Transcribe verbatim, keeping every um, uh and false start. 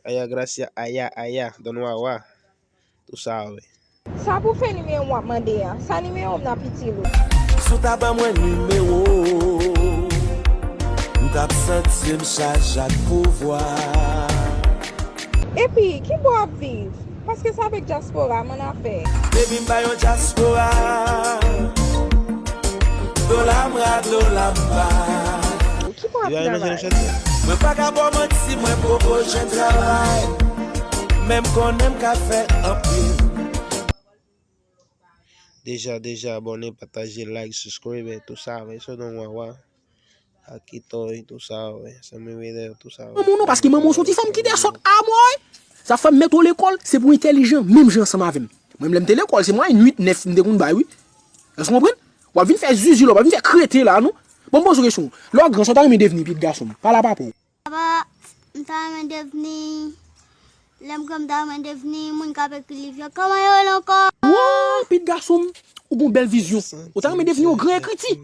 Aya Gracia, aya, aya, Don Wawa. Tou sa, wi. Sa pou fè nimewo w ap mande a? Sa nimewo m nan piti lou. Si w ta ban mwen nimewo w, m t ap santi m chaje ak pouvwa. Epi, ki bò w ap viv? Paske sa avèk dyaspora m annafè. Baby, m pa yon dyaspora. Dola m ra, dola m ba. Ki bò w ap Epi a menm jan travay? Chante. Mwen pa ka ba w manti, mwen poko jwenn travay. Men m konnen m ka fè anpil. Deja, deja abòne, pataje, like, subscribe, tou sa, wi. Se Don Wawa. Akitoy, tou sa, wi. Samy Weder, tou sa, wi. Manman w non, paske manman w se yon ti fanm ki te sòt amòy. Sa fè m mete w lekòl, se pou w entèlijan, menm jan ansanm avè m. Mwen, lè m te lekòl, se mwayèn uit, nèf m te konn bay, wi. Èske w konprann? W ap vin fè zuzu la, w ap vin fè krete la, non? Bon, m poze w kesyon. Lè w gran, sa w ta renmen devni, pitit gason m? Pale a papa w. Papa, m ta renmen devni, lè m gran m ta renmen devni moun k ap ekri liv yo. Kòman yo rele ankò? Woo, pitit gason m, ou gon bèl vizyon. Ou ta renmen devni yon gran ekriti.